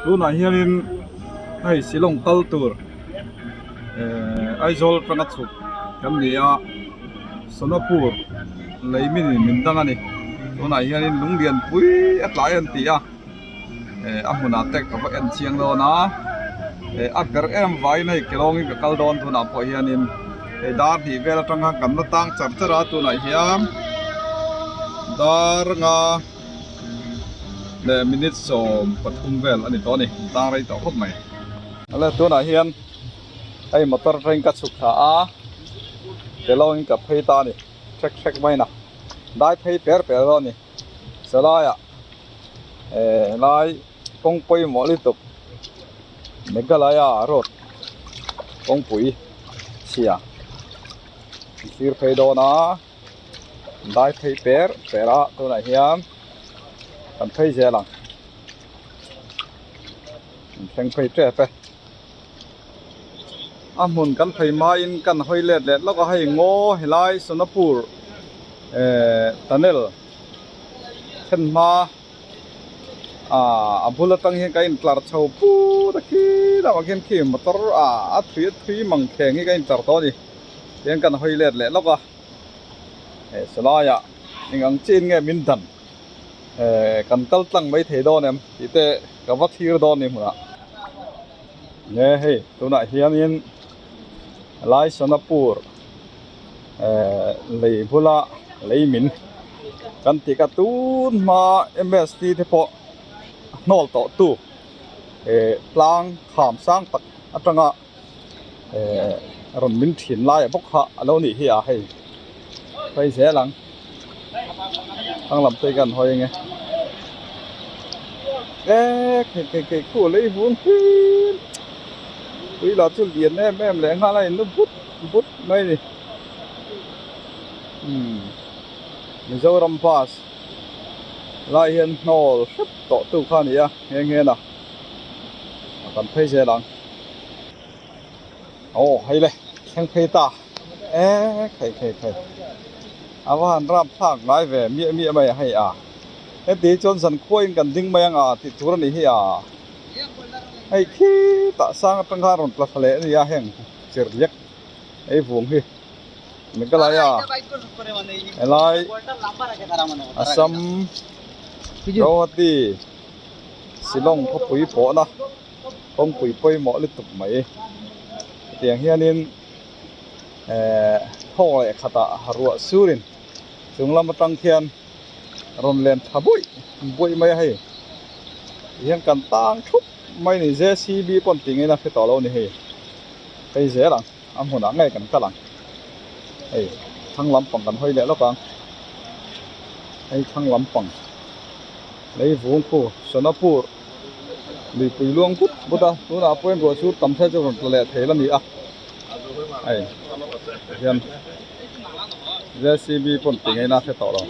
Tunah hianin hei Shillong kal tur ehh Aizawl atanga chhuk kan ni a Sonapur lei min in min dang a ni tunah hianin lung lian pui a tlai an ti a ehh a hmunah te ka va en chiang dawn a ehh a ber em vaiin hei kelawngin ka kal dawn tunah pawh hianin hei dar hnih vel atanga kan la tang char char a tunah hian dar nga. Leh minute 13 vel a ni tawh a ni tang rei tawh khawp mai. Ale tunah hian hei motor atangin ka chhuk thla a kelawngin ka phei ta a ni hrek hrek main a dai phei per per dawn a ni chelaiah eh helai kawng pawimawh lutuk Meghalaya road kawngpui chhia an thlir phei dawn a. Dai phei per per a tunah hian kan phei zel ang an thleng phei tep e a hmun kan phei hmain kan hawi let leh lawk a hei ngaw helai Sonapur ehh tunnel thlen hma ah a bul atang hian kan intlar chho put a khi lamah khian khi motor ah a thui a thui mang thleng hi kan intlar tawh a ni tihian kan hawi let leh lawk a. He salaiah eng ang chin nge min dan eh kan kal tlang mai thei dawn em tih te ka va thlir dawn ni hmunah nge hei tunah hianin helai Sonapur eh lei bula lei min kan tih kha tun hma M S T te pawh a hnawl tawh tu eh tlang kham sang tak atanga. Eh rawn min thin lai bawk kha a lo nih hi a hei phei zel ang thlang lam te hi kan hawi ange eh khei khei khei khu lei vung hlim tui lah chu lian em em leh nghal a in nu but but mai a ni umm Mizoram bus lai hian hnawl hrep tawh tu kha a ni a nghe nghe na a kan phei zel ang. Aw hei le thleng phei ta e khei khei khei a va han rap thlak ngai ve miah miah mai a hei a heti chuan zan khuain kan ding mai ang a tih tur a nih hi a hei khitah sang atang khan rawn tla thla leh a ni a heng chirhliak ei vung hi Meghalaya helai Assam Guwahati Shillong khawpui pawhna. Kawngpui pawimawh lutuk mai hetiang hianin ehh thawk leh khatah ruah surin chung lam atang khian rawn len tha buaih buaih mai a hei tihian kan tang thup mai a ni J C B pawn tih ngei na hre tawh lo a ni hei hei zel ang a hmunah ngei kan kal ang hei thlang lampang kan hawi leh lawk ang hei thlang lampang lei vung khu Sonapur. Luipui luang but but a tunah pawhin ruah chu tam thei chu rawn tla leh thei la ni a hei hian J C B pawn ti ngei na hre tawh lo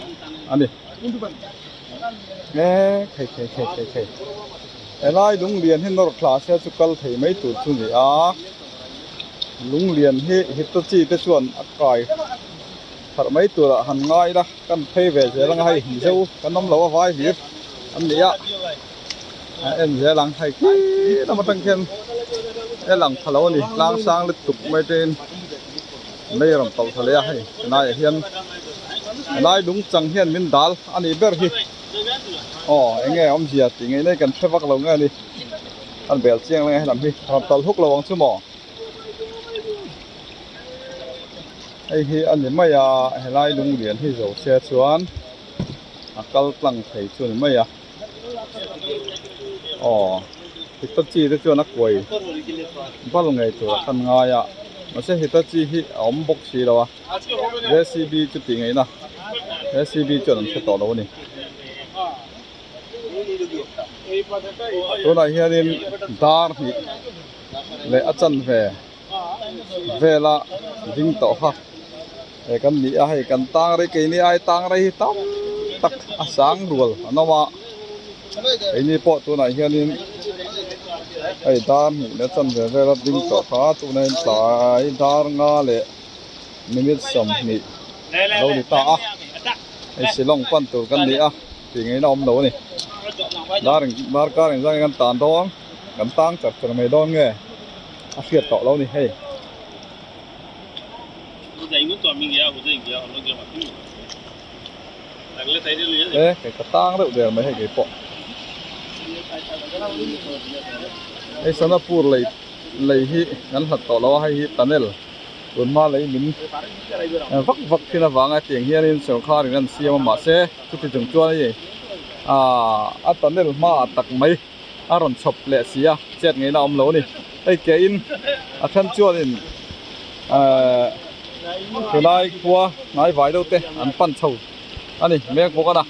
a ni e khei khei khei khei khei helai lunglian hi nawr thla se chu kal thei mai tur chu ni a lunglian hi hitachi te chuan a kai harh mai turah han ngai la kan phei ve zel ang a hei mizo kan awm lo a vai hlir an ni a a en zel ang hei khi lam atang khian e lang pha lo a ni tlang sang lutuk mai te in lei rawn tawlh thla leh a hei helaiah hian helai lung chang hian min dal a nih ber hi aw eng nge awmzia tih ngei nei kan hre vak lo nge a ni an bel chiang leng a helam hi rawn tawlh huk lo ang chu maw. Hei hi a ni mai a helai lunglian hi zo se chuan a kal tlang thei chu a ni mai a aw hitachi te chuan a kuai bal ngei tur a khan ngai a mahse hitachi hi a awm bawk si lo a J C B chu tih ngaihna J C B chuan an hre tawh lo a ni tunah hianin dar hnih leh a chanve. Vela ding tawh kha he kan ni a hei kan tang rei keini ai tang rei hi tam tak a sang rual an awm a keini pawh tunah hianin hei dar hnih leh chanve vela ding tawh kha tunah hian tlai dar nga leh minute 20 a lo ni ta a hei Shillong pan tur kan ni a tih ngei na awm lo a ni dar darkar engzah nge kan tan dawn. Kan tang char char mai dawn nge a hriat tawh lo ni hei. E kei ka tang deuh der mai hei kei pawh. Hei Sonapur lei lei hi kan hlat tawh lo a hei hi tunnel tun hma lei min vak vak thin avanga tiang hianin sawrkharin an siam a mahse chuti chung chuan hei aaa a tunnel hmaah tak mai a rawn chhawp leh si a chet ngei na a awm lo a ni hei ke in a then chuanin ehh helai khua hnai vai deuh te an pan chho a ni mek bawk a na.